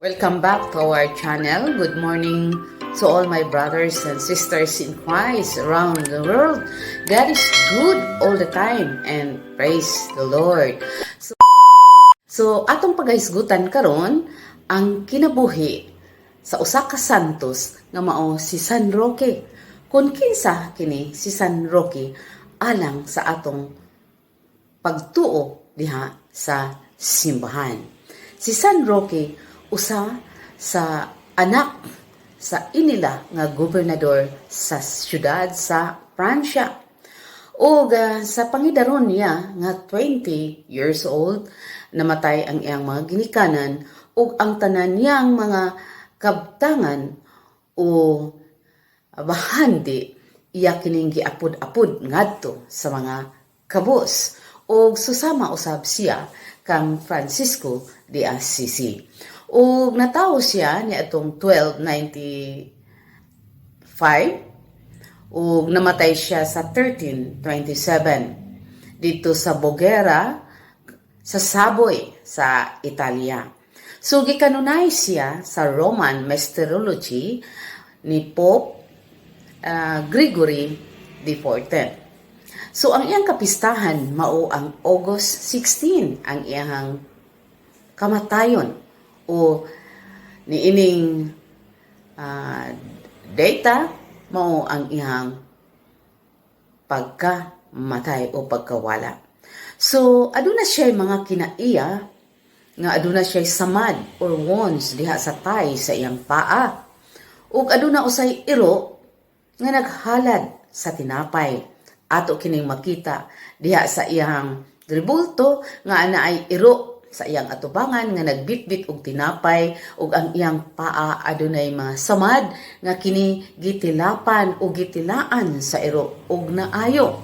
Welcome back to our channel. Good morning to all my brothers and sisters in Christ around the world. God is good all the time and praise the Lord. So atong pagahisgutan karon ang kinabuhi sa usa ka santos nga mao si San Roque. Kung kinsa kini si San Roque alang sa atong pagtuo diha sa simbahan. Si San Roque usa sa anak sa inila nga gobernador sa syudad sa Pransya. Ug sa pangidaron niya nga 20 years old, namatay ang iyang mga ginikanan ug ang tanan niyang mga kabtangan o bahandi iya kining giapod-apod ngadto sa mga kabus ug susama usab siya kang Francisco de Assisi. Ug natawo siya niadtong 1295 ug namatay siya sa 1327 dito sa Voghera sa Savoy sa Italia. So gikanunay siya sa Roman Martyrology ni Pope Gregory XIV. So ang iyang kapistahan mao ang August 16, ang iyang kamatayon o niining data mao ang iyang pagkamatay o pagkawala. So aduna siya mga kinaiya nga aduna siya samad or wounds diha sa tay sa iyang paa. Ug aduna usay iro nga naghalad sa tinapay. Ato kining makita diha sa iyang rebulto nga ana ay iro sa iyang atubangan nga nagbitbit og tinapay ug ang iyang paa adunay mga samad nga kini gitilapan o gitilaan sa iro ug naayo.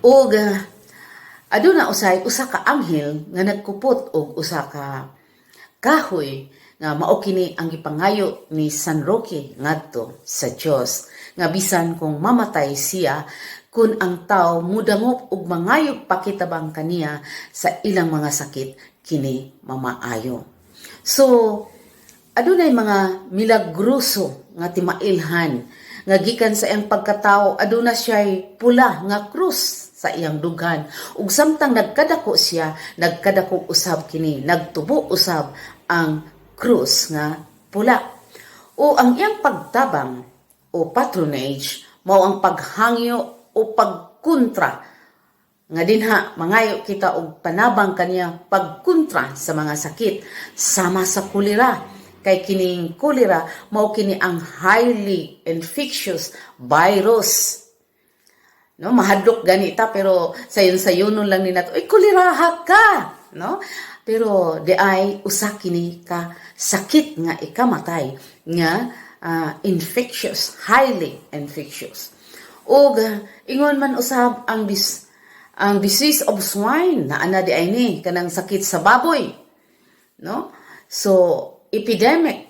Ug aduna usay usa ka anghel nga nagkupot og usa ka kahoy nga mao kini ang gipangayo ni San Roque ngadto sa Dios nga bisan kung mamatay siya, kun ang tao mudangop ug mangayog pakitabang kaniya sa ilang mga sakit, kini mamaayo. So adunay mga milagroso nga timailhan nga gikan sa iyang pagkatao. Aduna siya'y pula nga krus sa iyang dughan ug samtang nagkadako siya, nagkadako usab kini, nagtubo usab ang krus nga pula. O ang iyang pagtabang o patronage mao ang paghangyo o pagkontra nga dinha mangayo kita og panabang kaniya pagkontra sa mga sakit sama sa kolera, kay kining kolera mao kini ang highly infectious virus, no? Mahadlok ganita, pero sayon sayonon lang ni nato, "Ay, koleraha ka," no? Pero di ay usa kini ka sakit nga ikamatay nga infectious, highly infectious. Ug ingon man usab ang disease of swine na ana di ay ni kanang sakit sa baboy, no? So epidemic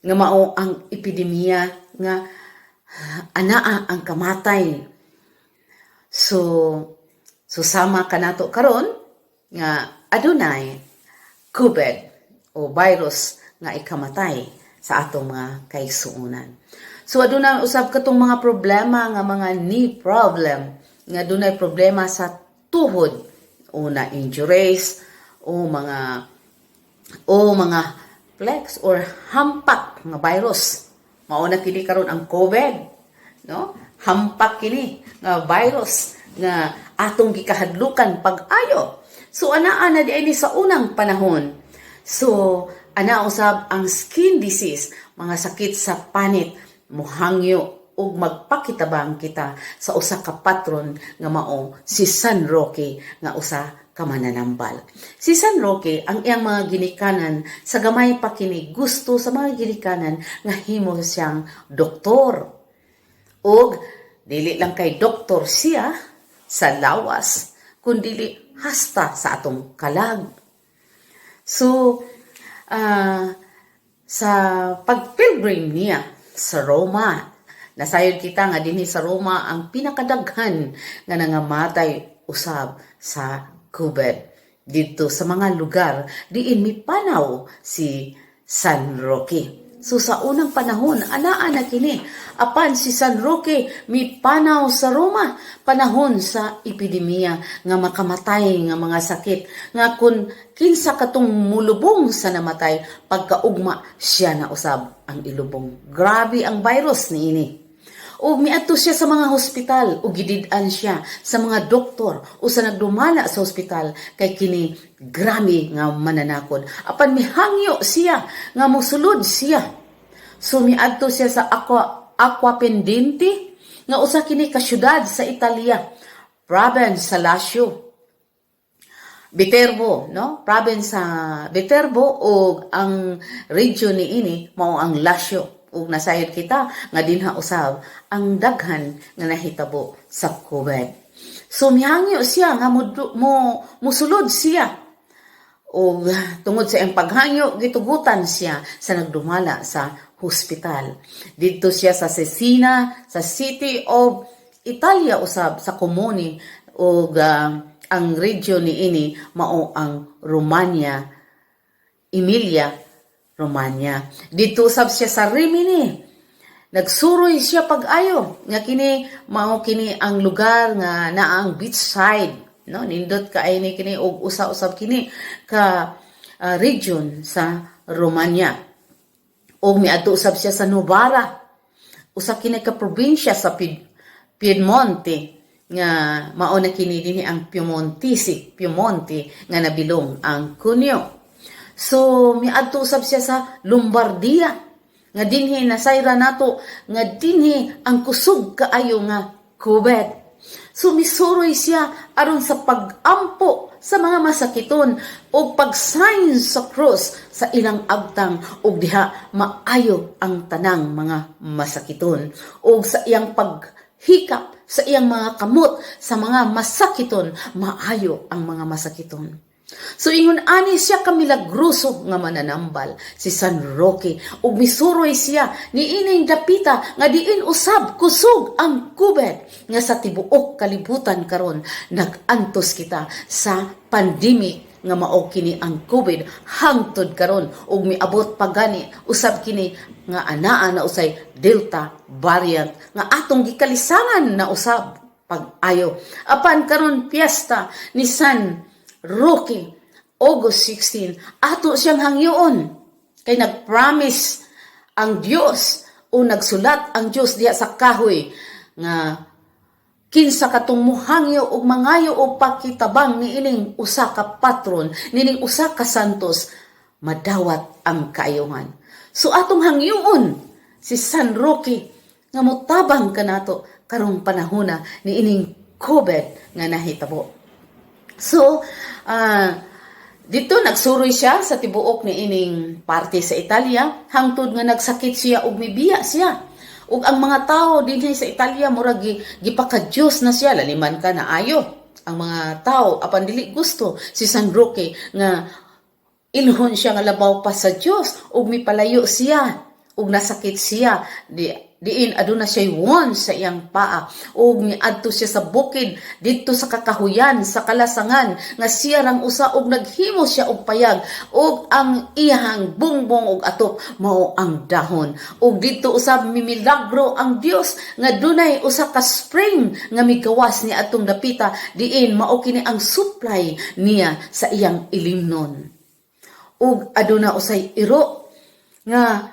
nga mao ang epidemiya nga anaa ang kamatay. So sama kanato karon nga adunay COVID o virus nga ikamatay sa atong mga kaigsuonan. So aduna usab katong mga problema nga mga knee problem, nga adunay problema sa tuhod o na injuries o mga flex or hampak nga virus. Mao na kini karon ang COVID, no? Hampak kini nga virus nga atong gikahadlukan pag-ayo. So anaa na di ay ni sa unang panahon. So ana usab ang skin disease, mga sakit sa panit, muhangyo ug magpakitabang kita sa usa ka patron nga mao si San Roque nga usa ka mananambal. Si San Roque, ang iyang mga ginikanan, sa gamay pa kini gusto sa mga ginikanan nga himo siyang doktor. Ug dili lang kay doktor siya sa lawas, kundili hasta sa atong kalag. So, sa pag-pilgrim niya sa Roma, nasayod kita nga dinhi sa Roma ang pinakadaghan nga nangamatay usab sa COVID. Dito sa mga lugar diin mipanaw si San Roque. So sa unang panahon, anaa na kini. Apan si San Roque mipanaw sa Roma, panahon sa epidemiya nga makamatay nga mga sakit nga kun kinsa katong mulubong sa namatay, pagkaugma siya na usab ang ilubong. Grabe ang virus niini. Ug miadto siya sa mga hospital ug gidid-an siya sa mga doktor o sa nagdumala sa hospital kay kini grabe nga mananakod. Apan mihangyo siya nga mosulod siya. So miadto siya sa Aquapendente nga usa kini ka syudad sa Italia, province sa Lazio. Viterbo, no? Province sa Viterbo ug ang region niini mao ang Lazio. Ug nasayod kita nga dinha usab ang daghan nga nahitabo sa COVID. So mihangyo siya nga mo musulod siya. Ug tungod sa iyang paghangyo, gitugutan siya sa nagdumala sa hospital. Didto siya sa Cesena, sa City of Italia usab sa Comune ug ang region niini mao ang Romagna, Emilia Romagna. Didto usab siya sa Rimini. Nagsuroy siya pag-ayo nga kini mao kini ang lugar nga naa ang beachside, no? Nindot kaayo ni kini og usa usab kini ka region sa Romagna. Ug miadto usab siya sa Novara, usa kini ka probinsya sa Piemonte nga mao na kini dinhi ang Piemontese, Piemonte nga nabilong ang Cuneo. So miadto usab siya sa Lombardia nga dinhi nasayra nato nga dinhi ang kusog kaayo nga COVID. So misuroy siya aron sa pag-ampo sa mga masakiton o pag-sign sa cross sa ilang agtang ug diha maayo ang tanang mga masakiton, ug sa iyang paghikap sa iyang mga kamot sa mga masakiton, maayo ang mga masakiton. So ingon ani siya ka milagroso nga mananambal si San Roque ug misuroy siya niining dapita nga diin usab kusog ang COVID nga sa tibuok kalibutan karon nag-antos kita sa pandemic nga mao kini ang COVID hangtod karon ug miabot pa gani usab kini nga anaa na usay Delta variant nga atong gikalisangan na usab pag-ayo. Apan karon, piyesta ni San Roque, August 16, ato siyang hangyoon kay nag-promise ang Dios o nagsulat ang Dios diha sa kahoy nga kinsa katong muhangyo og mangayo og pakitabang niining usa ka patron, niining usa ka santos, madawat ang kaayuhan. So atong hangyoon si San Roque nga motabang kanato karong panahona niining COVID nga nahitabo. So, dito nagsuroy siya sa tibuok ni ining parte sa Italia hangtod nga nagsakit siya ug mibiya siya. Ug ang mga tao dinhi sa Italia murag gipaka-Diyos na siya, laliman ka na ayo ang mga tao, apan dili gusto si San Roque nga ilhon siya nga labaw pa sa Dios ug mipalayo siya ug nasakit siya di diin aduna siya wound sa iyang paa, ug miadto siya sa bukid didto sa kakahuyan sa kalasangan nga siya rang usa ug naghimo siya og payag ug ang iyang bungbong ug atop mao ang dahon. Ug didto usab mimilagro ang Dios nga dunay usa ka spring nga migawas ni atong dapita diin mao kini ang supply niya sa iyang ilimnon. Ug aduna usay iro nga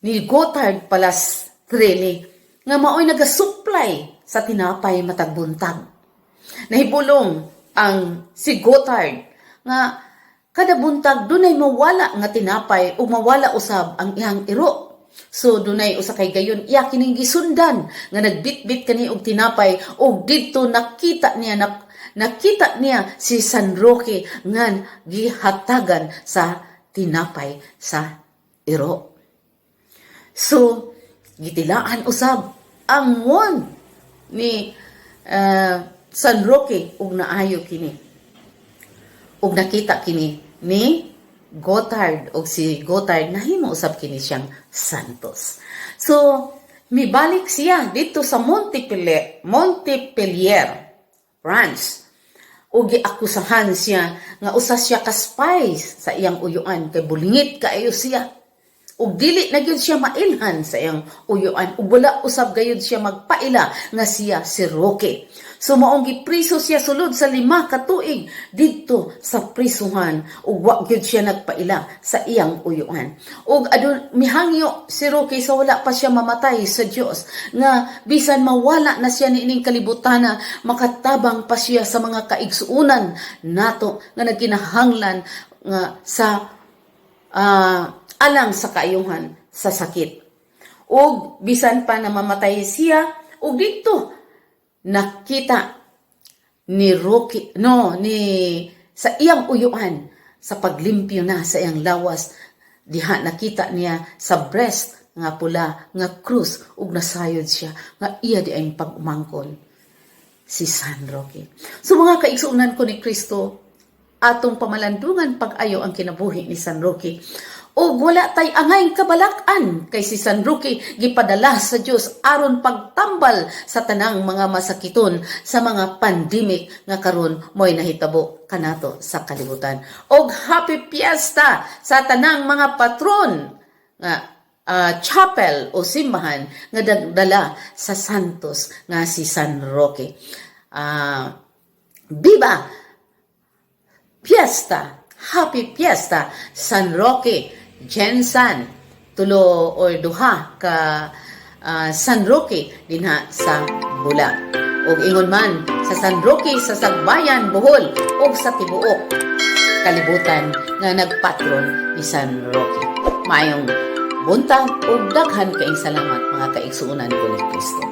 ni Gotthard Pallastrelli nga maoy naga-supply sa tinapay matag buntag. Nahibulong ang si Gotthard nga kada buntag dunay mawala nga tinapay ug mawala usab ang iyang iro. So dunay usa kay gayon iya kining gisundan nga nagbitbit kani og tinapay ug didto nakita niya si San Roque nga gihatagan sa tinapay sa iro. So gitilaan usab ang wound ni San Roque ug naayo kini. Ug nakita kini ni Gotthard ug si Gotthard nahimo usab kini siyang santos. So mibalik siya dito sa Montpellier, Montpellier, France. Ug giakusahan siya nga usa siya ka spy sa iyang uyuan kay bulingit kaayo siya. Ug dili na gyud siya mailhan sa iyang uyuan ug wala usab gayud siya magpaila nga siya si Roque. So maong gipriso siya sulod sa 5 ka tuig didto sa prisuhan ug wa gyud siya nagpaila sa iyang uyuan. Ug adun mihangyo si Roque sa wala pa siya mamatay sa Dios nga bisan mawala na siya niining kalibutana, makatabang pa siya sa mga kaigsuunan nato nga nagkinahanglan nga sa alang sa kaayuhan sa sakit. Ug bisan pa na mamatay siya, ug didto nakita ni Roque, no, ni sa iyang uyuan sa paglimpyo na sa iyang lawas, diha nakita niya sa breast nga pula nga krus ug nasayod siya nga iya diay pag-umangkon si San Roque. So mga kaigsuonan ko ni Kristo, atong pamalandungan pag-ayo ang kinabuhi ni San Roque. Ug wala tay angay kabalak-an kay si San Roque gipadala sa Dios aron pagtambal sa tanang mga masakiton sa mga pandemic nga karon mo'y nahitabo kanato sa kalibutan. Og happy fiesta sa tanang mga patron nga chapel o simbahan nga dala sa Santos nga si San Roque. Viva Fiesta! Happy Fiesta! San Roque, GenSan, tulo or duha ka San Roque dinha sa Bula. Ug ingon man sa San Roque sa Sagbayan, Bohol ug sa tibuok kalibutan nga nagpatron ni San Roque. Maayong buntag ug daghan kaayong salamat, mga kaigsuonan ko ni Kristo.